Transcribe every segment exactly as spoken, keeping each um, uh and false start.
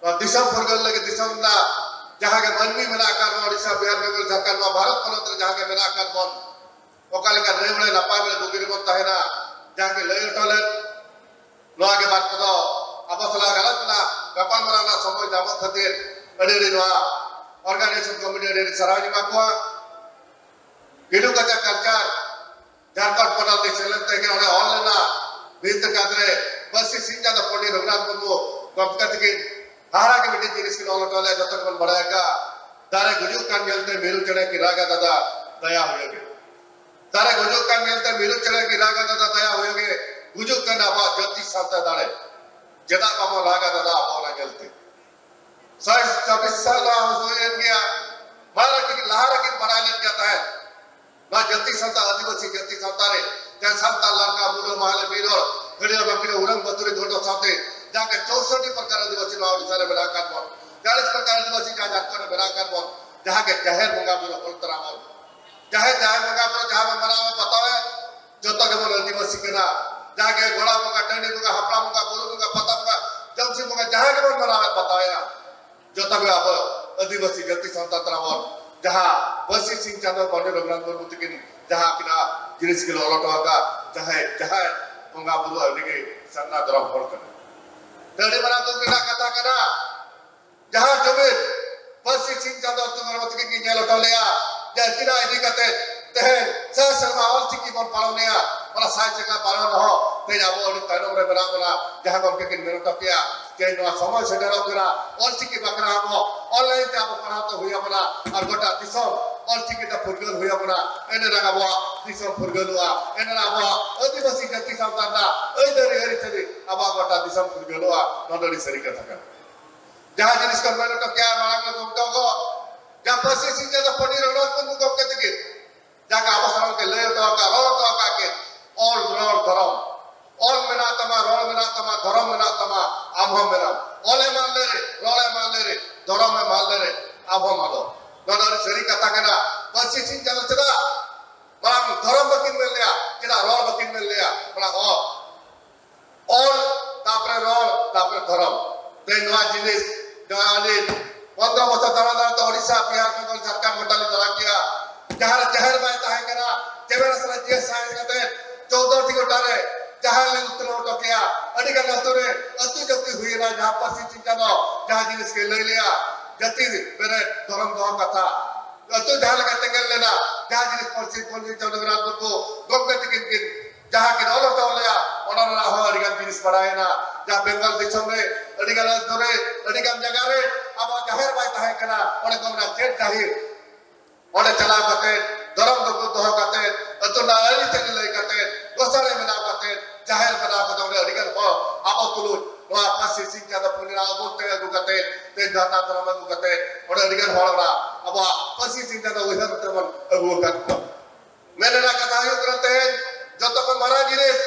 ᱱᱚᱣᱟ ᱫᱤᱥᱚᱢ ᱯᱷᱩᱨᱜᱟᱹᱞ ᱞᱟᱹᱜᱤᱫ ᱫᱤᱥᱚᱢ ᱨᱮᱱᱟᱜ ᱡᱟᱦᱟᱸ ᱜᱮ ᱢᱟᱹᱱᱢᱤ ᱢᱮᱱᱟᱜ ᱟᱠᱟᱫ ᱵᱚᱱ, ᱳᱰᱤᱥᱟ, ᱵᱤᱦᱟᱨ, ᱵᱮᱝᱜᱚᱞ, ᱡᱷᱟᱲᱠᱷᱚᱸᱰ, ᱱᱚᱣᱟ ᱵᱷᱟᱨᱚᱛ ᱯᱚᱱᱚᱛ ᱨᱮ ᱡᱟᱦᱟᱸ ᱜᱮ ᱢᱮᱱᱟᱜ ᱟᱠᱟᱫ ᱵᱚᱱ, ᱚᱠᱟ ᱞᱮᱠᱟ ᱱᱟᱹᱭ ᱢᱚᱬᱮ ᱱᱟᱯᱟᱭ ᱢᱚᱬᱮ ᱵᱩᱜᱤ ᱨᱮᱵᱚᱱ ᱛᱟᱦᱮᱱᱟ, ᱡᱟᱦᱟᱸ ᱜᱮ ᱞᱟᱹᱭ ᱦᱚᱴᱚ ᱞᱮᱫ, ᱱᱚᱣᱟ ᱜᱮ ᱵᱟᱨ ᱠᱚᱫᱚ ᱟᱵᱚ ᱥᱟᱞᱟᱜ ᱜᱟᱞᱚᱪ ᱨᱮᱱᱟᱜ, ᱜᱟᱯᱟᱞᱢᱟᱨᱟᱣ ᱨᱮᱱᱟᱜ ᱥᱚᱢᱚᱭ ᱧᱟᱢᱚᱜ ᱠᱷᱟᱹᱛᱤᱨ ᱟᱹᱰᱤ ᱟᱹᱰᱤ ᱱᱚᱣᱟ organization committee ᱟᱹᱰᱤ ᱟᱹᱰᱤ ᱥᱟᱨᱦᱟᱣ ᱤᱧ ᱮᱢᱟ ᱠᱚᱣᱟ᱾ ᱠᱤᱰᱩ ᱠᱟᱪᱟ culture ᱡᱷᱟᱲᱠᱷᱚᱸᱰ ᱯᱚᱱᱚᱛ ᱨᱮ ᱥᱮᱞᱮᱫ ᱛᱮᱜᱮ ᱚᱸᱰᱮ ᱚᱞ ᱞᱮᱱᱟ, ᱵᱷᱤᱛ ᱠᱟᱛ ᱨᱮ ᱯᱟᱹᱨᱥᱤ ᱥᱤᱧ ᱪᱟᱸᱫᱚ ᱯᱚᱸᱰᱤᱛ ᱨᱚᱜᱷᱩᱱᱟᱛᱷ ᱢᱩᱨᱢᱩ ᱜᱚᱢᱠᱮ ᱛᱟᱹᱠᱤᱱ ᱦᱟᱦᱟᱲᱟ ᱜᱮ ᱢᱤᱫᱴᱤᱡ ᱡᱤᱱᱤᱥ ᱠᱤᱱ ᱚᱞ ᱦᱚᱴᱚ ᱞᱮᱫᱟ, ᱡᱚᱛᱚ ᱜᱮᱵᱚᱱ ᱵᱟᱲᱟᱭ ᱟᱠᱟᱫ, ᱫᱟᱨᱮ ᱜᱩᱡᱩᱜ ᱠᱟᱱ ᱧᱮᱞᱛᱮ ᱢᱤᱨᱩ ᱪᱮᱬᱮ ᱠᱤᱱ ᱨᱟᱜᱟ ᱫᱟᱫᱟ ᱫᱟᱭᱟ ᱦᱩᱭᱩᱜ ᱜᱮ᱾ ᱫᱟᱨᱮ ᱜᱩᱡᱩᱜ ᱠᱟᱱ ᱧᱮᱞᱛᱮ ᱢᱤᱨᱩ ᱪᱮᱬᱮ ᱠᱤᱱ ᱨᱟᱜᱟ ᱫᱟᱫᱟ ᱫᱟᱭᱟ ᱦᱩᱭᱩᱜ ᱜᱮ, ᱜᱩᱡᱩᱜ ᱠᱟᱱ ᱟᱵᱚᱣᱟᱜ ᱡᱟᱹᱛᱤ ᱥᱟᱶᱛᱟ ᱫᱟᱲᱮ, ᱪᱮᱫᱟᱜ ᱵᱟᱵᱚᱱ ᱨᱟᱜᱟ ᱫᱟᱫᱟ ᱟᱵᱚ ᱚᱱᱟ ᱧᱮᱞᱛᱮ? ᱥᱟᱭ ᱪᱷᱟᱵᱵᱤᱥ ᱥᱟᱞ ᱞᱟᱦᱟ ᱦᱩᱭᱮᱱ ᱜᱮᱭᱟ, ᱢᱟᱲᱟᱝ ᱨᱮᱠᱤᱱ ᱞᱟᱦᱟ ᱨᱮᱠᱤᱱ ᱵᱟᱲᱟᱭ ᱞᱮᱫ ᱜᱮᱭᱟ ᱛᱟᱦᱮᱸᱫ᱾ ᱱᱚᱣᱟ ᱡᱟᱹᱛᱤ ᱥᱟᱶᱛᱟ, ᱟᱹᱫᱤᱵᱟᱹᱥᱤ ᱡᱟᱹᱛᱤ ᱥᱟᱶᱛᱟ ᱨᱮ ᱡᱟᱦᱟᱸ ᱥᱟᱱᱛᱟᱲ, ᱞᱟᱲᱠᱟ, ᱢᱩᱰᱟᱹ, ᱢᱟᱦᱞᱮ, ᱵᱤᱨᱚᱲ, ᱦᱟᱹᱲᱭᱟᱹ, ᱵᱟᱸᱠᱲᱮ, ᱩᱨᱟᱝ, ᱵᱟᱹᱛᱩᱨᱤ, ᱜᱚᱰᱚ ᱥᱟᱶᱛᱮ ᱡᱟᱦᱟᱸ ᱜᱮ ᱪᱳᱥᱚᱴᱴᱤ ᱯᱨᱚᱠᱟᱨ ᱟᱹᱫᱤᱵᱟᱹᱥᱤ ᱱᱚᱣᱟ ᱳᱰᱤᱥᱟ ᱨᱮ ᱢᱮᱱᱟᱜ ᱟᱠᱟᱫ ᱵᱚᱱ, ᱪᱟᱞᱤᱥ ᱯᱨᱚᱠᱟᱨ ᱟᱹᱫᱤᱵᱟᱹᱥᱤ ᱡᱟᱦᱟᱸ ᱡᱷᱟᱲᱠᱷᱚᱸᱰ ᱨᱮ ᱢᱮᱱᱟᱜ ᱟᱠᱟᱫ ᱵᱚᱱ, ᱡᱟᱦᱟᱸ ᱜᱮ ᱡᱟᱦᱮᱨ ᱵᱚᱸᱜᱟ ᱵᱩᱨᱩ ᱦᱚᱲ ᱛᱟᱨᱟ ᱵᱚᱱ, ᱡᱟᱦᱮᱨ, ᱡᱟᱦᱮᱨ ᱵᱚᱸᱜᱟ ᱵᱩᱨᱩ ᱡᱟᱦᱟᱸ ᱵᱚᱱ ᱢᱟᱱᱟᱣ ᱵᱟᱛᱟᱣᱮᱫ, ᱡᱚᱛᱚ ᱜᱮᱵᱚᱱ ᱟᱹᱫᱤᱵᱟᱹᱥᱤ ᱠᱟᱱᱟ᱾ ᱡᱟᱦᱟᱸ ᱜᱮ ᱜᱚᱲᱟ ᱵᱚᱸᱜᱟ, ᱴᱟᱺᱰᱤ ᱵᱚᱸᱜᱟ, ᱦᱟᱯᱲᱟᱢ ᱵᱚᱸᱜᱟ, ᱵᱩᱨᱩ ᱵᱚᱸᱜᱟ, ᱯᱟᱛᱟ ᱵᱚᱸᱜᱟ, ᱡᱚᱢᱥᱤᱢ ᱵᱚᱸᱜᱟ, ᱡᱟᱦᱟᱸ ᱜᱮᱵᱚᱱ ᱢᱟᱱᱟᱣᱮᱫ ᱵᱟᱛᱟᱣᱮᱫᱼᱟ, ᱡᱚᱛᱚ ᱜᱮ ᱟᱵᱚ ᱟᱹᱫᱤᱵᱟᱹᱥᱤ ᱡᱟᱹᱛᱤ ᱥᱟᱶᱛᱟ ᱛᱟᱞᱟ ᱵᱚᱱ, ᱡᱟᱦᱟᱸ ᱯᱟᱹᱨᱥᱤ ᱥᱤᱧ ᱪᱟᱸᱫᱚ ᱯᱚᱸᱰᱤᱛ ᱨᱚᱜᱷᱩᱱᱟᱛᱷ ᱢᱩᱨᱢᱩ ᱛᱟᱹᱠᱤᱱ ᱡᱟᱦᱟᱸ ᱟᱹᱠᱤᱱᱟᱜ ᱡᱤᱱᱤᱥ ᱠᱤᱱ ᱚᱞ ᱦᱚᱴᱚ ᱟᱠᱟᱫ, ᱡᱟᱦᱟᱸᱭ, ᱡᱟᱦᱟᱸᱭ ᱵᱚᱸᱜᱟ ᱵᱩᱨᱩ ᱟᱹᱰᱤ ᱜᱮ ᱥᱟᱨᱱᱟ ᱫᱷᱚᱨᱚᱢ ᱦᱚᱲ ᱠᱟᱱᱟ᱾ ᱛᱚ ᱟᱹᱰᱤ ᱢᱟᱨᱟᱝ ᱫᱩᱠ ᱨᱮᱱᱟᱜ ᱠᱟᱛᱷᱟ ᱠᱟᱱᱟ, ᱡᱟᱦᱟᱸ ᱡᱩᱢᱤᱫ ᱯᱟᱹᱨᱥᱤ ᱥᱤᱧ ᱪᱟᱸᱫᱚ ᱛᱩᱢᱟᱹᱞ ᱛᱟᱹᱠᱤᱱ ᱠᱤᱱ ᱧᱮᱞ ᱦᱚᱴᱚ ᱞᱮᱫᱼᱟ, ᱡᱮ ᱟᱹᱠᱤᱱᱟᱜ ᱤᱫᱤ ᱠᱟᱛᱮ ᱛᱮᱦᱮᱧ ᱥᱟᱭ ᱥᱮᱨᱢᱟ ᱚᱞ ᱪᱤᱠᱤ ᱵᱚᱱ ᱯᱟᱞᱚᱱᱮᱜᱼᱟ᱾ ᱚᱱᱟ ᱥᱟᱭ ᱥᱮᱨᱢᱟ ᱯᱟᱞᱚᱱ ᱨᱮᱦᱚᱸ ᱛᱮᱦᱮᱧ ᱟᱵᱚ ᱟᱹᱰᱤ ᱛᱟᱭᱱᱚᱢ ᱨᱮ ᱢᱮᱱᱟᱜ ᱵᱚᱱᱟ᱾ ᱡᱟᱦᱟᱸ ᱜᱚᱢᱠᱮ ᱠᱤᱱ ᱢᱮᱱ ᱦᱚᱴᱚ ᱠᱮᱜᱼᱟ, ᱛᱮᱦᱮᱧ ᱱᱚᱣᱟ ᱥᱚᱢᱚᱭ ᱥᱮᱴᱮᱨᱚᱜ ᱠᱟᱱᱟ, ᱚᱞ ᱪᱤᱠᱤ ᱵᱟᱠᱷᱨᱟ ᱟᱵᱚ online ᱛᱮ ᱟᱵᱚ ᱯᱟᱲᱦᱟᱣ ᱛᱮ ᱦᱩᱭ ᱟᱵᱚᱱᱟ, ᱟᱨ ᱜᱚᱴᱟ ᱫᱤᱥᱚᱢ ᱚᱞ ᱪᱤᱠᱤ ᱛᱮ ᱯᱷᱩᱨᱜᱟᱹᱞ ᱦᱩᱭ ᱟᱵᱚᱱᱟ᱾ ᱮᱱᱨᱮ ᱟᱵᱚᱣᱟᱜ ᱫᱤᱥᱚᱢ ᱯᱷᱩᱨᱜᱟᱹᱞᱚᱜᱼᱟ, ᱮᱱᱨᱮ ᱟᱵᱚᱣᱟᱜ ᱟᱹᱫᱤᱵᱟᱹᱥᱤ ᱡᱟᱹᱛᱤ ᱥᱟᱶᱛᱟ ᱨᱮᱱᱟᱜ ᱟᱹᱭᱫᱟᱹᱨᱤ ᱟᱹᱨᱤᱪᱟᱹᱞᱤ ᱟᱵᱚᱣᱟᱜ ᱜᱚᱴᱟ ᱫᱤᱥᱚᱢ ᱯᱷᱩᱨᱜᱟᱹᱞᱚᱜᱼᱟ᱾ ᱱᱚᱣᱟ ᱫᱚ ᱟᱹᱰᱤ ᱥᱟᱹᱨᱤ ᱠᱟᱛᱷᱟ ᱠᱟᱱᱟ᱾ ᱡᱟᱦᱟᱸ ᱡᱤᱱᱤᱥ ᱠᱚ ᱢᱮᱱ ᱦᱚᱴᱚ ᱠᱮᱜᱼᱟ ᱢᱟᱲᱟᱝ ᱨᱮ ᱜᱚᱢᱠᱮ ᱠᱚ, ᱡᱟᱦᱟᱸ ᱯᱟᱹᱨᱥᱤ ᱥᱤᱧ ᱪᱟᱸᱫᱚ ᱯᱚᱸᱰᱤᱛ ᱨᱚᱜᱷᱩᱱᱟᱛᱷ ᱢᱩᱨᱢᱩ ᱜᱚᱢᱠᱮ ᱛᱟᱹᱠᱤᱱ ᱡᱟᱦᱟᱸ ᱜᱮ ᱟᱵᱚ ᱥᱟᱱᱟᱢ ᱠᱤᱱ ᱞᱟᱹᱭ ᱦᱚᱴᱚ ᱟᱠᱟᱫ, ᱨᱚᱲ ᱦᱚᱴᱚ ᱟᱠᱟᱫ ᱠᱤᱱ, ᱚᱞ, ᱨᱚᱲ, ᱫᱷᱚᱨᱚᱢ᱾ ᱚᱞ ᱢᱮᱱᱟᱜ ᱛᱟᱢᱟ, ᱨᱚᱲ ᱢᱮᱱᱟᱜ ᱛᱟᱢᱟ, ᱫᱷᱚᱨᱚᱢ ᱢᱮᱱᱟᱜ ᱛᱟᱢᱟ, ᱟᱢ ᱦᱚᱸ ᱢᱮᱱᱟᱢ᱾ ᱚᱞ ᱮᱢ ᱟᱫ ᱞᱮᱨᱮ, ᱨᱚᱲ ᱮᱢ ᱟᱫ ᱞᱮᱨᱮ, ᱫᱷᱚᱨᱚᱢ ᱮᱢ ᱟᱫ ᱞᱮᱨᱮ, ᱟᱢ ᱦᱚᱸᱢ ᱟᱫᱚᱜ᱾ ᱱᱚᱣᱟ ᱫᱚ ᱟᱹᱰᱤ ᱥᱟᱹᱨᱤ ᱠᱟᱛᱷᱟ ᱠᱟᱱᱟ᱾ ᱯᱟᱹᱨᱥᱤ ᱥᱤᱧ ᱪᱟᱸᱫᱚ ᱪᱮᱫᱟᱜ ᱢᱟᱲᱟᱝ ᱫᱷᱚᱨᱚᱢ ᱵᱟᱹᱠᱤᱱ ᱢᱮᱱ ᱞᱮᱭᱟ, ᱪᱮᱫᱟᱜ ᱨᱚᱲ ᱵᱟᱹᱠᱤᱱ ᱢᱮᱱ ᱞᱮᱭᱟ? ᱢᱟᱲᱟᱝ ᱚᱞ, ᱚᱞ, ᱛᱟᱯᱚᱨᱮ ᱨᱚᱲ, ᱛᱟᱯᱚᱨᱮ ᱫᱷᱚᱨᱚᱢ᱾ ᱛᱮ ᱱᱚᱣᱟ ᱡᱤᱱᱤᱥ ᱡᱟᱦᱟᱸ ᱟᱹᱞᱤᱧ ᱯᱚᱱᱫᱽᱨᱚ ᱵᱚᱪᱷᱚᱨ ᱫᱟᱬᱟ ᱫᱟᱬᱟ ᱛᱮ ᱳᱰᱤᱥᱟ, ᱵᱤᱦᱟᱨ, ᱵᱮᱝᱜᱚᱞ, ᱡᱷᱟᱲᱠᱷᱚᱸᱰ ᱜᱚᱴᱟ ᱞᱤᱧ ᱫᱟᱬᱟ ᱠᱮᱜᱼᱟ᱾ ᱡᱟᱦᱟᱸ ᱨᱮ ᱡᱟᱦᱮᱨ ᱵᱟᱭ ᱛᱟᱦᱮᱸ ᱠᱟᱱᱟ, ᱠᱮᱢᱮᱨᱟ ᱥᱟᱞᱟᱜ ᱡᱤᱭᱟᱹ ᱥᱟᱦᱮᱸ ᱠᱟᱛᱮ ᱪᱳᱫᱽᱫᱳ ᱴᱤ ᱜᱚᱴᱟ ᱨᱮ ᱡᱟᱦᱮᱨ ᱞᱤᱧ ᱩᱛᱱᱟᱹᱣ ᱦᱚᱴᱚ ᱠᱮᱜᱼᱟ᱾ ᱟᱹᱰᱤ ᱜᱟᱱ ᱟᱹᱛᱩ ᱨᱮ ᱟᱹᱛᱩ ᱡᱟᱹᱛᱤ ᱦᱩᱭᱮᱱᱟ, ᱡᱟᱦᱟᱸ ᱯᱟᱹᱨᱥᱤ ᱪᱤᱱᱛᱟ ᱫᱚ ᱡᱟᱦᱟᱸ ᱡᱤᱱᱤᱥ ᱜᱮ ᱞᱟᱹᱭ ᱞᱮᱜᱼᱟ, ᱡᱟᱹᱛᱤ ᱵᱮᱨᱮᱫ, ᱫᱷᱚᱨᱚᱢ ᱫᱚᱦᱚ ᱠᱟᱛᱷᱟ, ᱟᱹᱛᱩ ᱡᱟᱦᱟᱸ ᱞᱮᱠᱟ ᱛᱮᱸᱜᱮᱱ ᱞᱮᱱᱟ, ᱡᱟᱦᱟᱸ ᱡᱤᱱᱤᱥ ᱯᱟᱹᱨᱥᱤ ᱯᱚᱱᱰᱤᱛ ᱪᱚᱱᱫᱨᱚᱱᱟᱛᱷ ᱢᱩᱨᱢᱩ ᱜᱚᱢᱠᱮ ᱛᱤᱠᱤᱱ ᱠᱤᱱ ᱡᱟᱦᱟᱸ ᱠᱤᱱ ᱚᱞ ᱦᱚᱴᱚ ᱞᱮᱜᱼᱟ, ᱚᱱᱟ ᱨᱮᱱᱟᱜ ᱦᱚᱸ ᱟᱹᱰᱤ ᱜᱟᱱ ᱡᱤᱱᱤᱥ ᱵᱟᱲᱟᱭᱮᱱᱟ᱾ ᱡᱟᱦᱟᱸ ᱵᱮᱝᱜᱚᱞ ᱫᱤᱥᱚᱢ ᱨᱮ ᱟᱹᱰᱤ ᱜᱟᱱ ᱟᱹᱛᱩ ᱨᱮ, ᱟᱹᱰᱤ ᱜᱟᱱ ᱡᱟᱭᱜᱟ ᱨᱮ ᱟᱵᱚᱣᱟᱜ ᱡᱟᱦᱮᱨ ᱵᱟᱭ ᱛᱟᱦᱮᱸ ᱠᱟᱱᱟ, ᱚᱸᱰᱮ ᱠᱚ ᱢᱮᱱᱟ ᱪᱮᱫ ᱡᱟᱦᱮᱨ? ᱚᱸᱰᱮ ᱪᱟᱞᱟᱣ ᱠᱟᱛᱮ, ᱫᱷᱚᱨᱚᱢ ᱫᱚᱠᱚ ᱫᱚᱦᱚ ᱠᱟᱛᱮ, ᱟᱹᱛᱩ ᱨᱮᱱᱟᱜ ᱟᱹᱨᱤᱪᱟᱹᱞᱤ ᱞᱟᱹᱭ ᱠᱟᱛᱮ, ᱜᱚᱥᱟᱬᱮ ᱵᱮᱱᱟᱣ ᱠᱟᱛᱮ, ᱡᱟᱦᱮᱨ ᱵᱮᱱᱟᱣ ᱠᱟᱛᱮ, ᱚᱸᱰᱮ ᱟᱹᱰᱤ ᱜᱟᱱ ᱦᱚᱲ ᱟᱵᱚ ᱛᱩᱞᱩᱡ ᱱᱚᱣᱟ ᱯᱟᱹᱨᱥᱤ ᱥᱤᱧ ᱪᱟᱸᱫᱚ ᱯᱩᱱᱤᱨᱟ ᱟᱵᱚᱱ ᱛᱮ ᱟᱹᱜᱩ ᱠᱟᱛᱮ, ᱛᱮᱦᱮᱧ ᱫᱷᱟᱨᱱᱟ ᱫᱷᱚᱨᱚᱢ ᱟᱹᱜᱩ ᱠᱟᱛᱮ, ᱚᱸᱰᱮ ᱟᱹᱰᱤ ᱜᱟᱱ ᱦᱚᱲ ᱚᱱᱟ ᱟᱵᱚᱣᱟᱜ ᱯᱟᱹᱨᱥᱤ ᱥᱤᱧ ᱪᱟᱸᱫᱚ ᱩᱭᱦᱟᱹᱨ ᱛᱮᱵᱚᱱ ᱟᱹᱜᱩ ᱟᱠᱟᱫ ᱠᱚᱣᱟ᱾ ᱢᱮᱱ ᱨᱮᱱᱟᱜ ᱠᱟᱛᱷᱟ ᱦᱩᱭᱩᱜ ᱠᱟᱱᱟ, ᱛᱮᱦᱮᱧ ᱡᱚᱛᱚ ᱠᱷᱚᱱ ᱢᱟᱨᱟᱝ ᱡᱤᱱᱤᱥ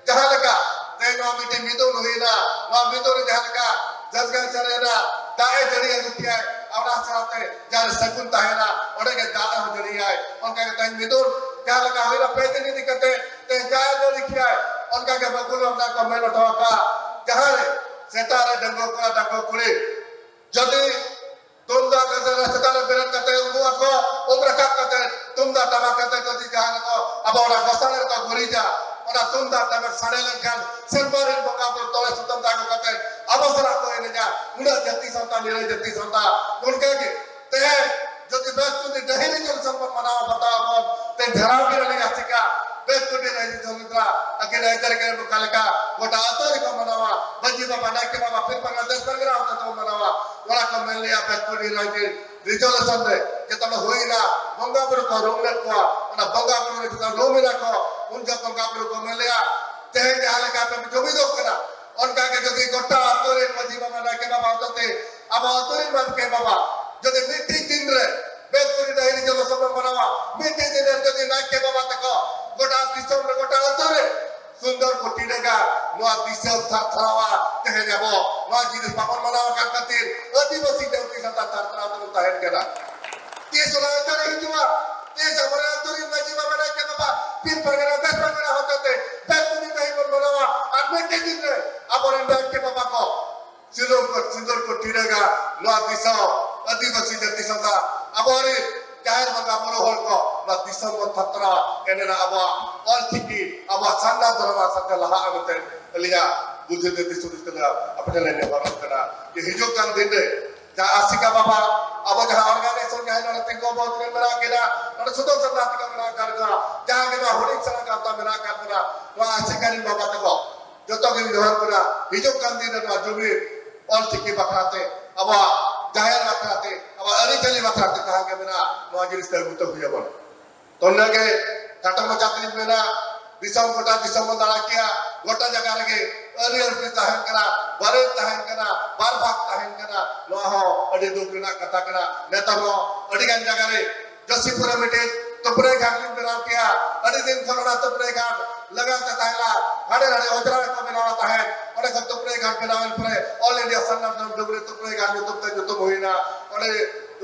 ᱡᱟᱦᱟᱸ ᱞᱮᱠᱟ ᱛᱮᱦᱮᱧ ᱱᱚᱣᱟ ᱢᱤᱫᱴᱤᱡ ᱢᱤᱫᱩᱱ ᱦᱩᱭᱱᱟ, ᱱᱚᱣᱟ ᱢᱤᱫᱩᱱ ᱨᱮ ᱡᱟᱦᱟᱸ ᱞᱮᱠᱟ ᱡᱟᱡᱽᱜᱟᱲ ᱪᱟᱨᱮ ᱨᱮ ᱫᱟᱜ ᱮ ᱡᱟᱹᱲᱤ ᱟᱹᱜᱩ ᱠᱮᱜᱼᱟᱭ, ᱚᱱᱟ ᱥᱟᱶᱛᱮ ᱡᱟᱦᱟᱸ ᱨᱮ ᱥᱟᱹᱜᱩᱱ ᱛᱟᱦᱮᱱᱟ, ᱚᱸᱰᱮ ᱜᱮ ᱫᱟᱜ ᱦᱚᱸ ᱡᱟᱹᱲᱤᱭᱟᱭ᱾ ᱚᱱᱠᱟ ᱜᱮ ᱛᱮᱦᱮᱧ ᱢᱤᱫᱩᱱ ᱡᱟᱦᱟᱸ ᱞᱮᱠᱟ ᱦᱩᱭᱱᱟ, ᱯᱮ ᱫᱤᱱ ᱤᱫᱤ ᱠᱟᱛᱮ ᱛᱮᱦᱮᱧ ᱡᱟᱦᱟᱸ ᱡᱟᱹᱲᱤ ᱠᱮᱜᱼᱟᱭ, ᱚᱱᱠᱟ ᱜᱮ ᱵᱟᱹᱵᱩ ᱞᱚᱱᱰᱟ ᱠᱚ ᱢᱮᱱ ᱦᱚᱴᱚ ᱟᱠᱟᱫ, ᱡᱟᱦᱟᱸ ᱨᱮ ᱥᱮᱛᱟᱜ ᱨᱮ ᱰᱟᱺᱜᱩᱣᱟᱹ ᱠᱚᱲᱟ ᱰᱟᱺᱜᱩᱣᱟᱹ ᱠᱩᱲᱤ ᱡᱩᱫᱤ ᱛᱩᱢᱫᱟᱜ ᱜᱟᱡᱟᱲ ᱪᱮᱛᱟᱱ ᱨᱮ ᱵᱮᱨᱮᱫ ᱠᱟᱛᱮ ᱩᱢᱩᱜ ᱟᱠᱚ, ᱩᱢ ᱨᱟᱠᱟᱵ ᱠᱟᱛᱮ ᱛᱩᱢᱫᱟᱜ ᱴᱟᱢᱟᱠ ᱠᱟᱛᱮ ᱡᱩᱫᱤ ᱡᱟᱦᱟᱸ ᱨᱮᱠᱚ ᱟᱵᱚ ᱚᱱᱟ ᱜᱚᱥᱟᱬᱮ ᱨᱮᱠᱚ ᱜᱩᱨᱤᱡᱟ, ᱚᱱᱟ ᱛᱩᱢᱫᱟᱜ ᱴᱟᱢᱟᱠ ᱥᱟᱰᱮ ᱞᱮᱱᱠᱷᱟᱱ ᱥᱮᱨᱢᱟ ᱨᱮᱱ ᱵᱚᱸᱜᱟ ᱵᱩᱨᱩ ᱛᱚᱲᱮ ᱥᱩᱛᱟᱹᱢ ᱫᱟᱜ ᱠᱟᱛᱮ ᱟᱵᱚ ᱥᱟᱞᱟᱜ ᱠᱚ ᱮᱱᱮᱡᱟ᱾ ᱩᱱᱟᱹᱜ ᱡᱟᱹᱛᱤ ᱥᱟᱶᱛᱟ, ᱱᱤᱨᱟᱹᱭ ᱡᱟᱹᱛᱤ ᱥᱟᱶᱛᱟ᱾ ᱚᱱᱠᱟ ᱜᱮ ᱛᱮᱦᱮᱧ ᱡᱩᱫᱤ ᱵᱮᱥ ᱡᱩᱫᱤ ᱰᱟᱹᱦᱤ ᱨᱮ ᱡᱩᱫᱤ ᱥᱚᱢᱢᱟᱱ ᱢᱟᱱᱟᱣ ᱵᱟᱛᱟᱣ ᱟᱵᱚᱱ, ᱛᱮ ᱡᱷᱟᱲᱟᱣ ᱜᱮ ᱟᱹᱞᱤᱧ ᱟᱥᱤᱠᱟ, ᱵᱮᱥ ᱡᱩᱫᱤ ᱰᱟᱹᱦᱤ ᱨᱮ ᱡᱩᱫᱤ ᱟᱹᱠᱤᱱ ᱟᱹᱭᱫᱟᱹᱨᱤ ᱠᱟᱱᱟ ᱚᱠᱟ ᱞᱮᱠᱟ ᱜᱚᱴᱟ ᱟᱹᱛᱩ ᱨᱮᱠᱚ ᱢᱟᱱᱟᱣᱟ, ᱢᱟᱹᱡᱷᱤ ᱵᱟᱵᱟ, ᱱᱟᱭᱠᱮ ᱵᱟᱵᱟ, ᱯᱤᱲ ᱯᱟᱨᱜᱟᱱᱟ, ᱫᱮᱥ ᱯᱟᱨᱜᱟᱱᱟ ᱦᱚᱛᱮ ᱛᱮᱵᱚᱱ ᱢᱟᱱᱟᱣᱟ᱾ ᱚᱱᱟ ᱠᱚ ᱢᱮᱱ ᱞᱮᱜᱼᱟ ᱵᱮᱥ ᱡᱩᱫᱤ ᱨᱟᱡᱽ ᱨᱮ ᱨᱤᱡᱚᱞᱩᱥᱚᱱ ᱨᱮ ᱡᱚᱛᱚ ᱦᱩᱭᱱᱟ, ᱵᱚᱸᱜᱟ ᱵᱩᱨᱩ ᱠᱚ ᱨᱩᱢ ᱞᱮᱫ ᱠᱚᱣᱟ, ᱚᱱᱟ ᱵᱚᱸᱜᱟ ᱵᱩᱨᱩ ᱨᱮ ᱡᱚᱛᱚ ᱨᱩᱢ ᱮᱱᱟ ᱠᱚ, ᱩᱱ ᱡᱚᱠᱷᱚᱱ ᱵᱚᱸᱜᱟ ᱵᱩᱨᱩ ᱠᱚ ᱢᱮᱱ ᱞᱮᱜᱼᱟ, ᱛᱮᱦᱮᱧ ᱡᱟᱦᱟᱸ ᱞᱮᱠᱟ ᱯᱮ ᱡᱩᱢᱤᱫᱚᱜ ᱠᱟᱱᱟ, ᱚᱱᱠᱟ ᱜᱮ ᱡᱩᱫᱤ ᱜᱚᱴᱟ ᱟᱹᱛᱩ ᱨᱮᱱ ᱢᱟᱹᱡᱷᱤ ᱵᱟᱵᱟ, ᱱᱟᱭᱠᱮ ᱵᱟᱵᱟ ᱦᱚᱛᱮᱛᱮ ᱟᱵᱚ ᱟᱹᱛᱩ ᱨᱮᱱ ᱱᱟᱭᱠᱮ ᱵᱟᱵᱟ ᱡᱩᱫᱤ ᱢᱤᱫᱴᱤᱡ ᱫᱤᱱ ᱨᱮ ᱵᱮᱥ ᱠᱚᱨᱮ ᱰᱟᱹᱦᱤ ᱨᱮ ᱡᱚᱱᱚ ᱥᱚᱵᱷᱟ ᱢᱟᱱᱟᱣᱟ, ᱢᱤᱫᱴᱤᱡ ᱫᱤᱱ ᱨᱮ ᱡᱩᱫᱤ ᱱᱟᱭᱠᱮ ᱵᱟᱵᱟ ᱛᱟᱠᱚ ᱜᱚᱴᱟ ᱫᱤᱥᱚᱢ ᱨᱮ, ᱜᱚᱴᱟ ᱟᱹᱛᱩ ᱨᱮ ᱥᱩᱱᱫᱚᱨ ᱠᱚ ᱴᱤᱰᱟᱹᱜᱟ, ᱱᱚᱣᱟ ᱫᱤᱥᱚᱢ ᱛᱷᱟᱨ ᱛᱷᱟᱨᱟᱣᱟ᱾ ᱛᱮᱦᱮᱧ ᱟᱵᱚ ᱱᱚᱣᱟ ᱡᱤᱱᱤᱥ ᱵᱟᱵᱚᱱ ᱢᱟᱱᱟᱣ ᱟᱠᱟᱫ ᱠᱷᱟᱹᱛᱤᱨ ᱟᱹᱫᱤᱵᱟᱹᱥᱤ ᱡᱟᱹᱛᱤ ᱥᱟᱱᱛᱟᱲ ᱛᱷᱟᱨ ᱛᱷᱟᱨᱟᱣ ᱛᱮᱵᱚᱱ ᱛᱟᱦᱮᱱ ᱠᱟᱱᱟ᱾ ᱛᱤᱥ ᱚᱱᱟ ᱟᱹᱭᱫᱟᱹᱨᱤ ᱦᱤᱡᱩᱜᱼᱟ? ᱛᱤᱥ ᱟᱵᱚᱨᱮᱱ ᱟᱹᱛᱩ ᱨᱮᱱ ᱢᱟᱹᱡᱷᱤ ᱵᱟᱵᱟ, ᱱᱟᱭᱠᱮ ᱵᱟᱵᱟ, ᱯᱤᱲ ᱯᱟᱨᱜᱟᱱᱟ, ᱫᱮᱥ ᱯᱟᱨᱜᱟᱱᱟ ᱦᱚᱛᱮᱛᱮ ᱵᱮᱥ ᱠᱚᱨᱮ ᱰᱟᱹᱦᱤ ᱵᱚᱱ ᱢᱟᱱᱟᱣᱟ? ᱟᱨ ᱢᱤᱫᱴᱮᱱ ᱫᱤᱱ ᱨᱮ ᱟᱵᱚᱨᱮᱱ ᱱᱟᱭᱠᱮ ᱵᱟᱵᱟ ᱠᱚ ᱥᱤᱸᱫᱩᱨ ᱠᱚ, ᱥᱤᱸᱫᱩᱨ ᱠᱚ ᱴᱤᱰᱟᱹᱜᱟ ᱱᱚᱣᱟ ᱫᱤᱥᱚᱢ, ᱟᱹᱫᱤᱵᱟᱹᱥᱤ ᱡᱟᱹᱛᱤ ᱥᱟᱶᱛᱟ, ᱟᱵᱚᱨᱮᱱ ᱡᱟᱦᱮᱨ ᱵᱚᱸᱜᱟ ᱵᱩᱨᱩ ᱦᱚᱲ ᱠᱚ ᱱᱚᱣᱟ ᱫᱤᱥᱚᱢ ᱵᱚᱱ ᱛᱷᱟᱯᱱᱟ, ᱮᱱᱮ ᱟᱵᱚᱣᱟᱜ ᱚᱞ ᱪᱤᱠᱤ, ᱟᱵᱚᱣᱟᱜ ᱥᱟᱨᱱᱟ ᱫᱷᱚᱨᱚᱢ ᱥᱟᱶᱛᱮ ᱞᱟᱦᱟᱜᱼᱟ ᱢᱮᱱᱛᱮ ᱟᱹᱞᱤᱧᱟᱜ ᱵᱩᱡᱷᱟᱹᱣ ᱛᱮ ᱫᱤᱥ ᱦᱩᱫᱤᱥ ᱛᱮᱫᱚ ᱟᱯᱮ ᱴᱷᱮᱱ ᱞᱤᱧ ᱱᱮᱦᱚᱨᱚᱜ ᱠᱟᱱᱟ ᱡᱮ ᱦᱤᱡᱩᱜ ᱠᱟᱱ ᱫᱤᱱ ᱨᱮ ᱡᱟᱦᱟᱸ ᱟᱥᱮᱠᱟ ᱵᱟᱵᱟ, ᱟᱵᱚ ᱡᱟᱦᱟᱸ organization ᱡᱟᱦᱟᱸ ᱱᱚᱰᱮ ᱛᱤᱸᱜᱩ ᱟᱵᱚ ᱛᱤᱸᱜᱩ ᱢᱮᱱᱟᱜ ᱠᱤᱱᱟ, ᱱᱚᱰᱮ ᱥᱩᱫᱚᱨᱥᱚᱱ ᱫᱟ ᱛᱟᱠᱚ ᱢᱮᱱᱟᱜ ᱟᱠᱟᱫ ᱠᱚᱣᱟ, ᱡᱟᱦᱟᱸ ᱜᱮ ᱱᱚᱣᱟ ᱦᱩᱰᱤᱧ ᱥᱮᱬᱟ ᱜᱟᱶᱛᱟ ᱢᱮᱱᱟᱜ ᱟᱠᱟᱫ ᱵᱚᱱᱟ, ᱱᱚᱣᱟ ᱟᱥᱮᱠᱟ ᱨᱤᱱ ᱵᱟᱵᱟ ᱛᱟᱠᱚ, ᱡᱚᱛᱚ ᱜᱮ ᱡᱚᱦᱟᱨ ᱠᱟᱱᱟ᱾ ᱦᱤᱡᱩᱜ ᱠᱟᱱ ᱫᱤᱱ ᱨᱮ ᱱᱚᱣᱟ ᱡᱩᱢᱤᱫ ᱚᱞ ᱪᱤᱠᱤ ᱵᱟᱠᱷᱨᱟ ᱛᱮ, ᱟᱵᱚᱣᱟᱜ ᱡᱟᱦᱮᱨ ᱵᱟᱠᱷᱨᱟ ᱛᱮ, ᱟᱵᱚᱣᱟᱜ ᱟᱹᱨᱤᱪᱟᱹᱞᱤ ᱵᱟᱠᱷᱨᱟ ᱛᱮ ᱡᱟᱦᱟᱸ ᱜᱮ ᱢᱮᱱᱟᱜᱼᱟ, ᱱᱚᱣᱟ ᱡᱤᱱᱤᱥ ᱛᱮ ᱟᱹᱜᱩ ᱛᱮ ᱦᱩᱭ ᱟᱵᱚᱱᱟ᱾ ᱛᱚ ᱱᱤᱭᱟᱹ ᱜᱮ ᱠᱷᱟᱴᱚ ᱢᱟᱪᱷᱟ ᱛᱮᱞᱤᱧ ᱢᱮᱱᱟ, ᱫᱤᱥᱚᱢ ᱜᱚᱴᱟ ᱫᱤᱥᱚᱢ ᱵᱚᱱ ᱫᱟᱬᱟ ᱠᱮᱭᱟ, ᱜᱚᱴᱟ ᱡᱟᱭᱜᱟ ᱨᱮᱜᱮ ᱟᱹᱨᱤ ᱟᱹᱨᱤ ᱛᱟᱦᱮᱱ ᱠᱟᱱᱟ, ᱵᱟᱨᱮ ᱛᱟᱦᱮᱱ ᱠᱟᱱᱟ, ᱵᱟᱨ ᱵᱷᱟᱜᱽ ᱛᱟᱦᱮᱱ ᱠᱟᱱᱟ᱾ ᱱᱚᱣᱟ ᱦᱚᱸ ᱟᱹᱰᱤ ᱫᱩᱠ ᱨᱮᱱᱟᱜ ᱠᱟᱛᱷᱟ ᱠᱟᱱᱟ᱾ ᱱᱮᱛᱟᱨ ᱦᱚᱸ ᱟᱹᱰᱤ ᱜᱟᱱ ᱡᱟᱭᱜᱟ ᱨᱮ ᱡᱚᱥᱤᱯᱩᱨ ᱨᱮ ᱢᱤᱫᱴᱤᱡ ᱛᱩᱯᱨᱟᱹᱭ ᱜᱷᱟᱴ ᱞᱤᱧ ᱵᱮᱱᱟᱣ ᱠᱮᱭᱟ᱾ ᱟᱹᱰᱤ ᱫᱤᱱ ᱠᱷᱚᱱ ᱚᱱᱟ ᱛᱩᱯᱨᱟᱹᱭ ᱜᱷᱟᱴ ᱞᱟᱜᱟᱣ ᱛᱮ ᱛᱟᱦᱮᱸ ᱞᱮᱱᱟ, ᱦᱟᱸᱰᱮ ᱱᱟᱰᱮ ᱚᱡᱽᱨᱟ ᱨᱮᱠᱚ ᱵᱮᱱᱟᱣᱟ ᱛᱟᱦᱮᱸᱫ᱾ ᱚᱸᱰᱮ ᱠᱷᱚᱱ ᱛᱩᱯᱨᱟᱹᱭ ᱜᱷᱟᱴ ᱵᱮᱱᱟᱣ ᱮᱱ ᱯᱚᱨᱮ All India ᱥᱟᱨᱱᱟ ᱫᱷᱚᱨᱚᱢ ᱰᱩᱝᱨᱤ ᱛᱩᱯᱨᱟᱹᱭ ᱜᱷᱟᱴ ᱧᱩᱛᱩᱢ ᱛᱮ ᱧᱩᱛᱩᱢ ᱦᱩᱭᱱᱟ᱾ ᱚᱸᱰᱮ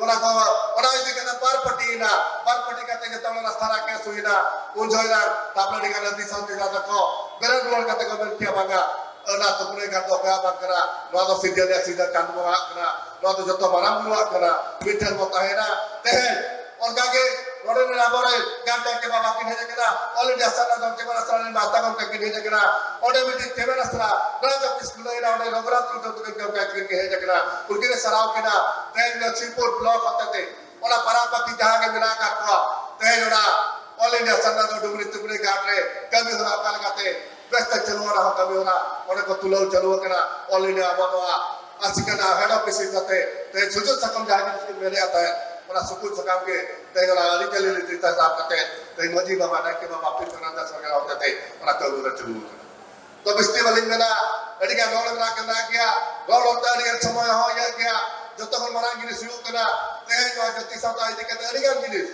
ᱚᱱᱟ ᱠᱚ, ᱚᱱᱟ ᱤᱫᱤ ᱠᱟᱛᱮ ᱵᱟᱨ ᱯᱟᱹᱴᱤᱭᱮᱱᱟ᱾ ᱵᱟᱨ ᱯᱟᱹᱴᱤ ᱠᱟᱛᱮ ᱡᱚᱛᱚ ᱚᱱᱟ ᱨᱟᱥᱛᱟ ᱨᱮ ᱠᱮᱥ ᱦᱩᱭᱱᱟ᱾ ᱩᱱ ᱡᱚᱦᱚᱜ ᱨᱮ ᱛᱟᱯᱚᱨᱮ ᱟᱹᱰᱤ ᱜᱟᱱ ᱟᱹᱫᱤ ᱥᱟᱶᱛᱮ ᱡᱟᱦᱟᱸ ᱫᱚᱠᱚ ᱵᱮᱨᱮᱫ ᱨᱩᱣᱟᱹᱲ ᱠᱟᱛᱮ ᱠᱚ ᱢᱮᱱ ᱠᱮᱭᱟ, ᱵᱟᱝᱟ, ᱚᱱᱟ ᱛᱩᱯᱨᱟᱹᱭ ᱜᱷᱟᱴ ᱫᱚ ᱚᱠᱚᱭᱟᱜ ᱵᱟᱝ ᱠᱟᱱᱟ, ᱱᱚᱣᱟ ᱫᱚ ᱥᱤᱨᱡᱚᱱᱤᱭᱟᱹ ᱥᱤᱨᱡᱚᱱ ᱪᱟᱸᱫ ᱵᱚᱸᱜᱟᱣᱟᱜ ᱠᱟᱱᱟ, ᱱᱚᱣᱟ ᱫᱚ ᱡᱚᱛᱚ ᱢᱟᱨᱟᱝ ᱵᱩᱨᱩᱣᱟᱜ ᱠᱟᱱᱟ, ᱢᱤᱫ ᱴᱷᱮᱱ ᱵᱚᱱ ᱛᱟᱦᱮᱱᱟ᱾ ᱛᱮᱦᱮᱧ ᱚᱱᱠᱟ ᱜᱮ ᱱᱚᱰᱮ ᱨᱮᱱ ᱟᱵᱚᱨᱮᱱ ᱜᱟᱱ ᱱᱟᱭᱠᱮ ᱵᱟᱵᱟ ᱠᱤᱱ ᱦᱮᱡ ᱟᱠᱟᱱᱟ, All India ᱥᱟᱨᱱᱟ ᱫᱷᱚᱨᱚᱢ ᱪᱮᱢᱮᱫ ᱟᱥᱲᱟ ᱨᱮᱱ ᱢᱟᱦᱟᱛᱟ ᱜᱚᱢᱠᱮ ᱠᱤᱱ ᱦᱮᱡ ᱟᱠᱟᱱᱟ, ᱚᱸᱰᱮ ᱢᱤᱫᱴᱤᱡ ᱪᱮᱢᱮᱫ ᱟᱥᱲᱟ ᱨᱟᱡᱽ ᱚᱯᱷᱤᱥ ᱠᱷᱩᱞᱟᱹᱣ ᱮᱱᱟ, ᱚᱸᱰᱮ ᱨᱚᱜᱷᱩᱱᱟᱛᱷ ᱴᱩᱰᱩ ᱛᱟᱹᱠᱤᱱ ᱜᱚᱢᱠᱮ ᱠᱤᱱ ᱦᱮᱡ ᱟᱠᱟᱱᱟ, ᱩᱱᱠᱤᱱ ᱮ ᱥᱟᱨᱦᱟᱣ ᱠᱤᱱᱟ᱾ ᱛᱮᱦᱮᱧ ᱫᱚ ᱥᱤᱵᱯᱩᱨ block ᱦᱚᱛᱮᱛᱮ ᱚᱱᱟ ᱯᱟᱨᱟ ᱯᱟᱹᱛᱤ ᱡᱟᱦᱟᱸ ᱜᱮ ᱢᱮᱱᱟᱜ ᱟᱠᱟᱫ ᱠᱚᱣᱟ, ᱛᱮᱦᱮᱧ ᱚᱱᱟ All India ᱥᱟᱨᱱᱟ ᱫᱷᱚᱨᱚᱢ ᱰᱩᱝᱨᱤ ᱛᱩᱯᱨᱟᱹᱭ ᱜᱷᱟᱴ ᱨᱮ ᱠᱟᱹᱢᱤ ᱦᱚᱨᱟ ᱚᱠᱟ ᱞᱮᱠᱟᱛᱮ ᱵᱮᱥ ᱛᱮ ᱪᱟᱹᱞᱩ ᱚᱱᱟ ᱦᱚᱸ ᱠᱟᱹᱢᱤ ᱦᱚᱨᱟ ᱚᱸᱰᱮ ᱠᱚ ᱛᱩᱞᱟᱹᱣ ᱪᱟᱹᱞᱩ ᱟᱠᱟᱱᱟ᱾ All India ᱟᱵᱚ ᱱᱚᱣᱟ ᱟᱥᱮᱠᱟ ᱨᱮᱱᱟᱜ head office ᱠᱟᱛᱮ ᱛᱮᱦᱮᱧ ᱥᱩᱡᱳᱜᱽ ᱥᱟᱠᱟᱢ ᱡᱟᱦᱟᱸ ᱡᱤᱱᱤᱥ ᱠᱚ ᱢᱮᱱᱮᱫᱼᱟ ᱛᱟᱦᱮᱸᱫ, ᱚᱱᱟ ᱥᱩᱡᱳᱜᱽ ᱥᱟᱠᱟᱢ ᱜᱮ ᱛᱮᱦᱮᱧ ᱚᱱᱟ ᱟᱹᱨᱤᱪᱟᱹᱞᱤ ᱨᱤᱛᱤ ᱨᱮᱣᱟᱡᱽ ᱥᱟᱵ ᱠᱟᱛᱮ ᱛᱮᱦᱮᱧ ᱢᱟᱹᱡᱷᱤ ᱵᱟᱵᱟ, ᱱᱟᱭᱠᱮ ᱵᱟᱵᱟ, ᱯᱤᱞᱪᱩ ᱦᱟᱲᱟᱢ ᱫᱟᱥ ᱵᱟᱜᱟᱱ ᱦᱚᱛᱮᱛᱮ ᱚᱱᱟ ᱠᱟᱹᱢᱤ ᱦᱚᱨᱟ ᱪᱟᱹᱞᱩ ᱟᱠᱟᱱᱟ᱾ ᱛᱚ ᱵᱤᱥᱛᱤ ᱵᱟᱹᱞᱤᱧ ᱢᱮᱱᱟ, ᱟᱹᱰᱤ ᱜᱟᱱ ᱨᱚᱲ ᱢᱮᱱᱟᱜ ᱜᱮ ᱢᱮᱱᱟᱜ ᱜᱮᱭᱟ, ᱨᱚᱲ ᱨᱚᱲ ᱛᱮ ᱟᱹᱰᱤ ᱜᱟᱱ ᱥᱚᱢᱚᱭ ᱦᱚᱸ ᱤᱭᱟᱹᱜ ᱜᱮᱭᱟ᱾ ᱡᱚᱛᱚ ᱠᱷᱚᱱ ᱢᱟᱨᱟᱝ ᱡᱤᱱᱤᱥ ᱦᱩᱭᱩᱜ ᱠᱟᱱᱟ ᱛᱮᱦᱮᱧ ᱱᱚᱣᱟ ᱡᱟᱹᱛᱤ ᱥᱟᱶᱛᱟ ᱤᱫᱤ ᱠᱟᱛᱮ ᱟᱹᱰᱤ ᱜᱟᱱ ᱡᱤᱱᱤᱥ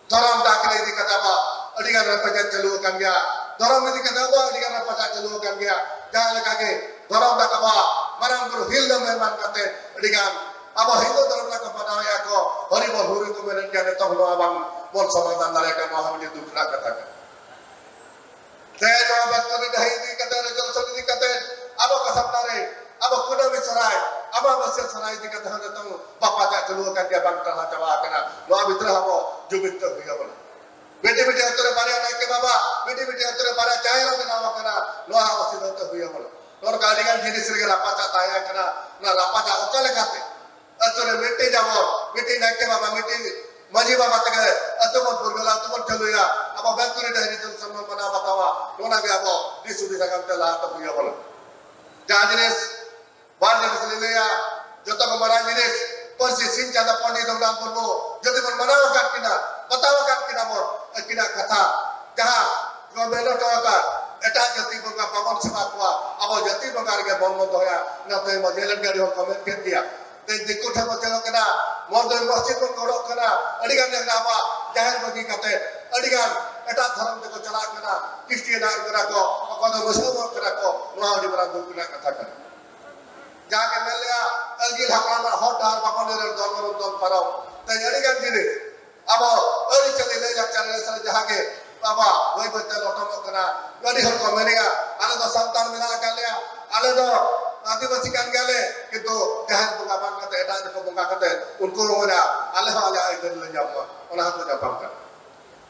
ᱫᱷᱚᱨᱚᱢ ᱰᱟᱠᱨᱮ ᱤᱫᱤ ᱠᱟᱛᱮ ᱟᱵᱚ ᱟᱹᱰᱤ ᱜᱟᱱ ᱨᱟᱯᱟᱪᱟᱜ ᱪᱟᱹᱞᱩ ᱟᱠᱟᱱ ᱜᱮᱭᱟ, ᱫᱷᱚᱨᱚᱢ ᱤᱫᱤ ᱠᱟᱛᱮ ᱟᱵᱚ ᱟᱹᱰᱤ ᱜᱟᱱ ᱨᱟᱯᱟᱪᱟᱜ ᱪᱟᱹᱞᱩ ᱟᱠᱟᱱ ᱜᱮᱭᱟ᱾ ᱡᱟᱦᱟᱸ ᱞᱮᱠᱟ ᱜᱮ ᱫᱷᱚᱨᱚᱢ ᱰᱟᱠ ᱟᱵᱚᱣᱟᱜ ᱢᱟᱨᱟᱝ ᱵᱩᱨᱩ ᱦᱤᱞ ᱫᱚ ᱢᱮᱦᱢᱟᱱ ᱠᱟᱛᱮ ᱟᱹᱰᱤ ᱜᱟᱱ ᱟᱵᱚ ᱦᱤᱱᱫᱩ ᱫᱷᱚᱨᱚᱢ ᱨᱮᱠᱚ ᱢᱟᱱᱟᱣᱮᱫᱼᱟ ᱠᱚ, ᱦᱚᱨᱤ ᱵᱚᱞ ᱦᱩᱨᱤ ᱠᱚ ᱢᱮᱱᱮᱫ ᱜᱮᱭᱟ, ᱱᱤᱛᱚᱜ ᱱᱚᱣᱟ ᱵᱟᱝ ᱵᱚᱱ ᱥᱚᱢᱟᱫᱷᱟᱱ ᱫᱟᱲᱮᱭᱟᱜ ᱠᱟᱱᱟ, ᱱᱚᱣᱟ ᱦᱚᱸ ᱢᱤᱫᱴᱮᱱ ᱫᱩᱠ ᱨᱮᱱᱟᱜ ᱠᱟᱛᱷᱟ ᱠᱟᱱᱟ᱾ ᱛᱮᱦᱮᱧ ᱱᱚᱣᱟ ᱵᱮᱛᱠᱩᱸᱫᱽᱨᱤ ᱰᱟᱹᱦᱤ ᱤᱫᱤ ᱠᱟᱛᱮ, ᱨᱮᱡᱚᱞᱩᱥᱚᱱ ᱤᱫᱤ ᱠᱟᱛᱮ ᱟᱵᱚ ᱠᱚ ᱥᱟᱢᱱᱟ ᱨᱮ ᱟᱵᱚ ᱠᱩᱱᱟᱹᱢᱤ ᱥᱚᱨᱦᱟᱭ, ᱟᱢᱟᱵᱟᱹᱥᱭᱟᱹ ᱥᱚᱨᱦᱟᱭ ᱤᱫᱤ ᱠᱟᱛᱮ ᱦᱚᱸ ᱱᱤᱛᱚᱝ ᱵᱟᱯᱟ ᱪᱟᱜ ᱪᱟᱹᱞᱩ ᱟᱠᱟᱱ ᱜᱮᱭᱟ, ᱵᱟᱝ ᱴᱟᱨᱦᱟᱣ ᱪᱟᱵᱟ ᱟᱠᱟᱱᱟ᱾ ᱱᱚᱣᱟ ᱵᱷᱤᱛᱨᱤ ᱨᱮ ᱟᱵᱚ ᱡᱩᱢᱤᱫ ᱛᱮ ᱦᱩᱭ ᱟᱵᱚᱱᱟ᱾ ᱢᱤᱫᱴᱤᱡ ᱢᱤᱫᱴᱤᱡ ᱟᱹᱛᱩ ᱨᱮ ᱵᱟᱨᱭᱟ ᱱᱟᱭᱠᱮ ᱵᱟᱵᱟ, ᱢᱤᱫᱴᱤᱡ ᱢᱤᱫᱴᱤᱡ ᱟᱹᱛᱩ ᱨᱮ ᱵᱟᱨᱭᱟ ᱡᱟᱦᱮᱨ ᱵᱮᱱᱟᱣ ᱟᱠᱟᱱᱟ, ᱱᱚᱣᱟ ᱟᱵᱚ ᱥᱤᱫᱷᱟᱹ ᱛᱮ ᱦᱩᱭ ᱟᱵᱚᱱᱟ᱾ ᱱᱚᱜᱼᱚ ᱱᱚᱝᱠᱟ ᱟᱹᱰᱤ ᱜᱟᱱ ᱡᱤᱱᱤᱥ ᱨᱮᱜᱮ ᱨᱟᱯᱟᱪᱟᱜ ᱛᱟᱦᱮᱸ ᱠᱟᱱᱟ᱾ ᱚᱱᱟ ᱨᱟᱯᱟᱪᱟᱜ ᱚᱠᱟ ᱞᱮᱠᱟᱛᱮ ᱟᱹᱛᱩ ᱨᱮ ᱢᱤᱫᱴᱤᱡ ᱟᱵᱚ, ᱢᱤᱫᱴᱤᱡ ᱱᱟᱭᱠᱮ ᱵᱟᱵᱟ, ᱢᱤᱫᱴᱤᱡ ᱢᱟᱹᱡᱷᱤ ᱵᱟᱵᱟ ᱛᱮᱜᱮ ᱟᱹᱛᱩ ᱵᱚᱱ ᱯᱷᱩᱨᱜᱟᱹᱞᱟ, ᱟᱹᱛᱩ ᱵᱚᱱ ᱪᱟᱹᱞᱩᱭᱟ, ᱟᱵᱚ ᱵᱮᱝᱠᱩᱨᱤ ᱰᱟᱹᱦᱤ ᱨᱮ ᱡᱚᱱ ᱥᱚᱱᱢᱟᱱ ᱢᱟᱱᱟᱣ ᱵᱟᱛᱟᱣᱟ, ᱱᱚᱣᱟ ᱜᱮ ᱟᱵᱚ ᱫᱤᱥ ᱦᱩᱫᱤᱥ ᱟᱜᱟᱢ ᱛᱮ ᱞᱟᱦᱟ ᱛᱮ ᱦᱩᱭ ᱟᱵᱚᱱᱟ᱾ ᱡᱟᱦᱟᱸ ᱡᱤᱱᱤᱥ ᱵᱟᱨ ᱡᱤᱱᱤᱥ ᱞᱤᱧ ᱞᱟᱹᱭᱟ, ᱡᱚᱛᱚ ᱠᱷᱚᱱ ᱢᱟᱨᱟᱝ ᱡᱤᱱᱤᱥ ᱯᱟᱹᱨᱥᱤ ᱥᱤᱧ ᱪᱟᱸᱫᱚ ᱯᱚᱱᱰᱤᱛ ᱨᱚᱜᱷᱩᱱᱟᱛᱷ ᱢᱩᱨᱢᱩ ᱡᱩᱫᱤ ᱵᱚᱱ ᱢᱟᱱᱟᱣ ᱟᱠᱟᱫ ᱠᱤᱱᱟ, ᱵᱟᱛᱟᱣ ᱟᱠᱟᱫ ᱠᱤᱱᱟ ᱵᱚᱱ ᱟᱹᱠᱤᱱᱟᱜ ᱠᱟᱛᱷᱟ, ᱡᱟᱦᱟᱸ ᱠᱚ ᱢᱮᱱ ᱦᱚᱴᱚ ᱟᱠᱟᱫ, ᱮᱴᱟᱜ ᱡᱟᱹᱛᱤ ᱵᱚᱸᱜᱟ ᱵᱟᱵᱚᱱ ᱥᱮᱵᱟ ᱠᱚᱣᱟ, ᱟᱵᱚ ᱡᱟᱹᱛᱤ ᱵᱚᱸᱜᱟ ᱨᱮᱜᱮ ᱢᱚᱱ ᱵᱚᱱ ᱫᱚᱦᱚᱭᱟ᱾ ᱚᱱᱟᱛᱮ ᱢᱟ ᱧᱮᱞᱮᱫ ᱜᱟᱹᱰᱤ ᱦᱚᱸ ᱠᱚ ᱢᱮᱱ ᱠᱮᱫ ᱜᱮᱭᱟ᱾ ᱛᱮᱦᱮᱧ ᱫᱤᱠᱩ ᱴᱷᱮᱱ ᱵᱚᱱ ᱪᱟᱞᱟᱜ ᱠᱟᱱᱟ, ᱢᱚᱱᱫᱤᱨ ᱢᱚᱥᱡᱤᱫ ᱵᱚᱱ ᱜᱚᱲᱚᱜ ᱠᱟᱱᱟ, ᱟᱹᱰᱤ ᱜᱟᱱ ᱧᱮᱞ ᱠᱟᱱᱟ ᱟᱵᱚᱣᱟᱜ ᱡᱟᱦᱮᱨ ᱵᱟᱹᱜᱤ ᱠᱟᱛᱮ ᱟᱹᱰᱤ ᱜᱟᱱ ᱮᱴᱟᱜ ᱫᱷᱚᱨᱚᱢ ᱛᱮᱠᱚ ᱪᱟᱞᱟᱜ ᱠᱟᱱᱟ, ᱠᱷᱨᱤᱥᱴᱤᱭᱟᱱ ᱠᱟᱱᱟ ᱠᱚ, ᱚᱠᱚᱭ ᱫᱚ ᱢᱩᱥᱞᱢᱟᱱ ᱠᱟᱱᱟ ᱠᱚ᱾ ᱱᱚᱣᱟ ᱟᱹᱰᱤ ᱢᱟᱨᱟᱝ ᱫᱩᱠ ᱨᱮᱱᱟᱜ ᱠᱟᱛᱷᱟ ᱠᱟᱱᱟ᱾ ᱡᱟᱦᱟᱸ ᱜᱮ ᱢᱮᱱ ᱞᱮᱭᱟ, ᱟᱹᱜᱤᱞ ᱦᱟᱯᱲᱟᱢᱟᱜ ᱦᱚᱨ ᱰᱟᱦᱟᱨ ᱵᱟᱵᱚᱱ ᱧᱮᱞ, ᱫᱚᱞ ᱵᱟᱵᱚᱱ ᱫᱚᱞ ᱯᱟᱨᱚᱢ᱾ ᱛᱮᱦᱮᱧ ᱟᱹᱰᱤ ᱜᱟᱱ ᱡᱤᱱᱤᱥ ᱟᱵᱚ ᱟᱹᱨᱤᱪᱟᱹᱞᱤ ᱞᱟᱹᱭ ᱞᱟᱠᱪᱟᱨ ᱨᱮ ᱥᱟᱹᱨᱤ ᱡᱟᱦᱟᱸ ᱜᱮ ᱟᱵᱚᱣᱟᱜ ᱵᱟᱹᱭ ᱵᱟᱹᱭᱛᱮ ᱞᱚᱴᱚᱢᱚᱜ ᱠᱟᱱᱟ᱾ ᱟᱹᱰᱤ ᱦᱚᱲ ᱠᱚ ᱢᱮᱱᱮᱜᱼᱟ, "ᱟᱞᱮ ᱫᱚ ᱥᱟᱱᱛᱟᱲ ᱢᱮᱱᱟᱜ ᱟᱠᱟᱫ ᱞᱮᱭᱟ, ᱟᱞᱮ ᱫᱚ ᱟᱹᱫᱤᱵᱟᱹᱥᱤ ᱠᱟᱱ ᱜᱮᱭᱟᱞᱮ, ᱠᱤᱱᱛᱩ ᱡᱟᱦᱮᱨ ᱵᱚᱸᱜᱟ ᱵᱟᱝ ᱠᱟᱛᱮ ᱮᱴᱟᱜ ᱨᱮᱠᱚ ᱵᱚᱸᱜᱟ ᱠᱟᱛᱮ ᱩᱱᱠᱩ ᱦᱚᱸ ᱢᱮᱱᱟ, ᱟᱞᱮ ᱦᱚᱸ ᱟᱞᱮᱭᱟᱜ ᱟᱹᱭᱫᱟᱹᱨᱤ ᱞᱮ ᱧᱟᱢ ᱢᱟ, ᱚᱱᱟ ᱦᱚᱸᱠᱚ ᱧᱟᱯᱟᱢ ᱠᱟᱱᱟ᱾"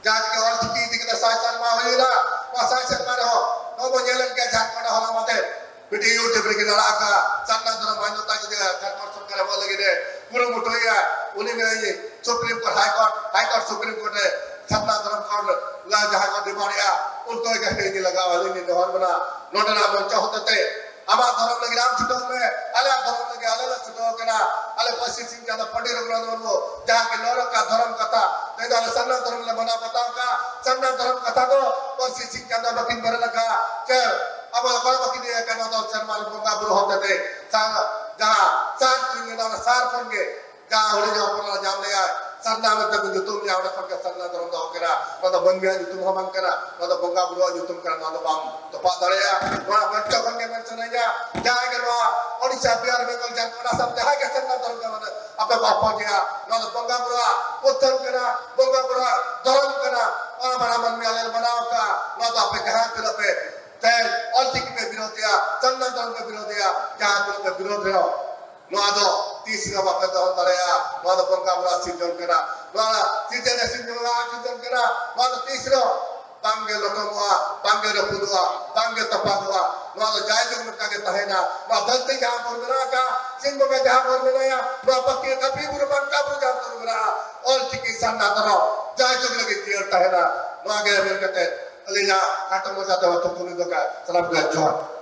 ᱡᱟᱦᱟᱸ ᱜᱮ ᱚᱞ ᱪᱤᱠᱤ ᱤᱫᱤ ᱠᱟᱛᱮ ᱥᱟᱭ ᱥᱮᱨᱢᱟ ᱦᱩᱭᱮᱱᱟ, ᱱᱚᱣᱟ ᱥᱟᱭ ᱥᱮᱨᱢᱟ ᱨᱮᱦᱚᱸ ᱱᱚᱣᱟ ᱵᱚᱱ ᱧᱮᱞᱮᱫ ᱜᱮᱭᱟ, ᱡᱷᱟᱲᱠᱷᱚᱸᱰ ᱦᱚᱞᱟ ᱢᱟᱫᱷᱮᱨ ᱢᱤᱫᱴᱤᱡ YouTube ᱨᱮᱜᱮ ᱟᱲᱟᱜ ᱟᱠᱟᱫ, ᱥᱟᱨᱱᱟ ᱫᱷᱚᱨᱚᱢ ᱢᱟᱱᱭᱚᱛᱟ ᱡᱩᱫᱤ ᱡᱷᱟᱲᱠᱷᱚᱸᱰ ᱥᱚᱨᱠᱟᱨ ᱮᱢᱚᱜ ᱞᱟᱹᱜᱤᱫ ᱮ ᱠᱩᱨᱩᱢᱩᱴᱩᱭᱮᱫᱼᱟ, ᱩᱱᱤ ᱢᱮᱱᱟᱭ Supreme Court, High Court, High Court, Supreme Court ᱨᱮ ᱥᱟᱨᱱᱟ ᱫᱷᱚᱨᱚᱢ ᱠᱚ ᱡᱟᱦᱟᱸ ᱠᱚ ᱰᱤᱢᱟᱱᱰᱮᱜᱼᱟ, ᱩᱱᱠᱩ ᱜᱮ ᱤᱧ ᱞᱟᱜᱟᱣ ᱟᱹᱞᱤᱧ ᱞᱤᱧ ᱱᱮᱦᱚᱨ ᱵᱚᱱᱟ᱾ ᱱᱚᱰᱮᱱᱟᱜ ᱢᱚᱧᱪᱚ ᱦᱚᱛᱮᱛᱮ ᱟᱢᱟᱜ ᱫᱷᱚᱨᱚᱢ ᱞᱟᱹᱜᱤᱫ ᱟᱢ ᱪᱷᱩᱴᱟᱹᱣ ᱢᱮ, ᱟᱞᱮᱭᱟᱜ ᱫᱷᱚᱨᱚᱢ ᱞᱟᱹᱜᱤᱫ ᱟᱞᱮ ᱞᱮ ᱪᱷᱩᱴᱟᱹᱣ ᱠᱟᱱᱟ᱾ ᱟᱞᱮ ᱯᱟᱹᱨᱥᱤ ᱥᱤᱧ ᱪᱟᱸᱫᱚ ᱯᱚᱱᱰᱤᱛ ᱨᱚᱜᱷᱩᱱᱟᱛᱷ ᱢᱩᱨᱢᱩ ᱡᱟᱦᱟᱸ ᱠᱤᱱ ᱨᱚᱲ ᱟᱠᱟᱫ ᱫᱷᱚᱨᱚᱢ ᱠᱟᱛᱷᱟ, ᱛᱮᱦᱮᱧ ᱫᱚ ᱟᱞᱮ ᱥᱟᱨᱱᱟ ᱫᱷᱚᱨᱚᱢ ᱞᱮ ᱢᱟᱱᱟᱣ ᱵᱟᱛᱟᱣ ᱠᱟᱜᱼᱟ᱾ ᱥᱟᱨᱱᱟ ᱫᱷᱚᱨᱚᱢ ᱠᱟᱛᱷᱟ ᱫᱚ ᱯᱟᱹᱨᱥᱤ ᱥᱤᱧ ᱪᱟᱸᱫᱚ ᱵᱟᱹᱠᱤᱱ ᱵᱟᱨᱮ ᱞᱮᱠᱟ ᱥᱮ ᱟᱵᱚ ᱚᱠᱚᱭ ᱵᱟᱹᱠᱤᱱ ᱤᱭᱟᱹ ᱠᱟᱱᱟ, ᱫᱚ ᱥᱮᱨᱢᱟ ᱨᱮ ᱵᱚᱸᱜᱟ ᱵᱩᱨᱩ ᱦᱚᱛᱮᱛᱮ ᱥᱟᱨ, ᱡᱟᱦᱟᱸ ᱥᱟᱨ ᱠᱤᱱ ᱢᱮᱱᱟ, ᱚᱱᱟ ᱥᱟᱨ ᱠᱷᱚᱱ ᱜᱮ ᱡᱟᱦᱟᱸ ᱦᱩᱰᱤᱧ ᱦᱚᱯᱚᱱ ᱮ ᱧᱟᱢ ᱞᱮᱜᱼᱟ, ᱥᱟᱨᱱᱟ ᱢᱮᱱᱛᱮ ᱠᱚ ᱧᱩᱛᱩᱢ ᱞᱮᱜᱼᱟ, ᱚᱸᱰᱮ ᱠᱷᱚᱱ ᱜᱮ ᱥᱟᱨᱱᱟ ᱫᱷᱚᱨᱚᱢ ᱫᱚ ᱠᱟᱱᱟ᱾ ᱱᱚᱣᱟ ᱫᱚ ᱢᱟᱹᱱᱢᱤᱭᱟᱜ ᱧᱩᱛᱩᱢ ᱦᱚᱸ ᱵᱟᱝ ᱠᱟᱱᱟ, ᱱᱚᱣᱟ ᱫᱚ ᱵᱚᱸᱜᱟ ᱵᱩᱨᱩᱣᱟᱜ ᱧᱩᱛᱩᱢ ᱠᱟᱱᱟ, ᱱᱚᱣᱟ ᱫᱚ ᱵᱟᱢ ᱛᱚᱯᱟᱜ ᱫᱟᱲᱮᱭᱟᱜᱼᱟ᱾ ᱱᱚᱣᱟ ᱢᱚᱧᱪᱚ ᱠᱷᱚᱱ ᱜᱮ ᱢᱮᱱ ᱥᱟᱱᱟᱧᱟ, ᱡᱟᱦᱟᱸᱭ ᱜᱮ ᱱᱚᱣᱟ ᱳᱰᱤᱥᱟ, ᱵᱤᱦᱟᱨ, ᱵᱮᱝᱜᱚᱞ, ᱡᱷᱟᱲᱠᱷᱚᱸᱰ, ᱟᱥᱟᱢ, ᱡᱟᱦᱟᱸᱭ ᱜᱮ ᱥᱟᱨᱱᱟ ᱫᱷᱚᱨᱚᱢ ᱜᱮ ᱢᱟᱱᱮ ᱟᱯᱮ ᱵᱟᱯᱚ ᱜᱮᱭᱟ, ᱱᱚᱣᱟ ᱫᱚ ᱵᱚᱸᱜᱟ ᱵᱩᱨᱩᱣᱟᱜ ᱩᱛᱷᱟᱹᱱ ᱠᱟᱱᱟ, ᱵᱚᱸᱜᱟ ᱵᱩᱨᱩᱣᱟᱜ ᱫᱷᱚᱨᱚᱢ ᱠᱟᱱᱟ᱾ ᱱᱚᱣᱟ ᱵᱟᱲᱟ ᱢᱟᱹᱱᱢᱤ ᱟᱞᱮ ᱞᱮ ᱢᱟᱱᱟᱣ ᱟᱠᱟᱫᱼᱟ, ᱱᱚᱣᱟ ᱫᱚ ᱟᱯᱮ ᱡᱟᱦᱟᱸ ᱛᱤᱱᱟᱹᱜ ᱯᱮ ᱛᱮᱦᱮᱧ ᱚᱞᱪᱤᱠᱤ ᱯᱮ ᱵᱤᱨᱳᱫᱮᱜᱼᱟ, ᱥᱟᱨᱱᱟ ᱫᱷᱚᱨᱚᱢ ᱯᱮ ᱵᱤᱨᱳᱫᱮᱜᱼᱟ, ᱡᱟᱦᱟᱸ ᱛᱤᱱᱟᱹᱜ ᱯᱮ ᱵᱤᱨᱳᱫ ᱨᱮᱦᱚᱸ, ᱱᱚᱣᱟ ᱫᱚ ᱛᱤᱥ ᱨᱮᱦᱚᱸ ᱵᱟᱯᱮ ᱫᱚᱦᱚ ᱫᱟᱲᱮᱭᱟᱜᱼᱟ᱾ ᱱᱚᱣᱟ ᱫᱚ ᱵᱚᱸᱜᱟ ᱵᱩᱨᱩᱣᱟᱜ ᱥᱤᱨᱡᱚᱱ ᱠᱟᱱᱟ᱾ ᱱᱚᱣᱟ ᱥᱤᱨᱡᱚᱱ ᱨᱮ ᱥᱤᱨᱡᱚᱱ ᱨᱮᱱᱟᱜ ᱥᱤᱨᱡᱚᱱ ᱠᱟᱱᱟ᱾ ᱱᱚᱣᱟ ᱫᱚ ᱛᱤᱥ ᱨᱮᱦᱚᱸ ᱵᱟᱝᱜᱮ ᱞᱚᱴᱚᱢᱚᱜᱼᱟ, ᱵᱟᱝᱜᱮ ᱨᱟᱹᱯᱩᱫᱚᱜᱼᱟ, ᱵᱟᱝᱜᱮ ᱛᱚᱯᱟᱜᱚᱜᱼᱟ᱾ ᱱᱚᱣᱟ ᱫᱚ ᱡᱟᱭᱡᱩᱜᱽ ᱞᱮᱠᱟᱜᱮ ᱛᱟᱦᱮᱱᱟ᱾ ᱱᱚᱣᱟ ᱫᱷᱟᱹᱨᱛᱤ ᱡᱟᱦᱟᱸ ᱵᱷᱳᱨ ᱢᱮᱱᱟᱜ ᱟᱠᱟᱫ, ᱥᱤᱧ ᱵᱚᱸᱜᱟ ᱡᱟᱦᱟᱸ ᱵᱷᱳᱨ ᱢᱮᱱᱟᱭᱟ, ᱱᱚᱣᱟ ᱯᱟᱹᱛᱭᱟᱹ ᱠᱟᱹᱯᱤ ᱵᱩᱨᱩ ᱵᱟᱝᱠᱟ ᱵᱩᱨᱩ ᱡᱟᱦᱟᱸ ᱵᱷᱳᱨ ᱢᱮᱱᱟᱜᱼᱟ, ᱚᱞ ᱪᱤᱠᱤ ᱥᱟᱨᱱᱟ ᱫᱷᱚᱨᱚᱢ ᱡᱟᱭᱡᱩᱜᱽ ᱞᱟᱹᱜᱤᱫ ᱡᱤᱭᱟᱹᱲ ᱛᱟᱦᱮᱱᱟ᱾ ᱱᱚᱣᱟ ᱜᱮ ᱢᱮᱱ ᱠᱟᱛᱮ ᱟᱹᱞᱤᱧᱟᱜ ᱠᱷᱟᱴᱚ ᱢᱟᱪᱷᱟ ᱛᱮ ᱛᱩᱠᱩᱱ ᱫᱚ ᱥᱟᱱᱟᱢ ᱠᱚ ᱡᱚᱦᱟᱨ᱾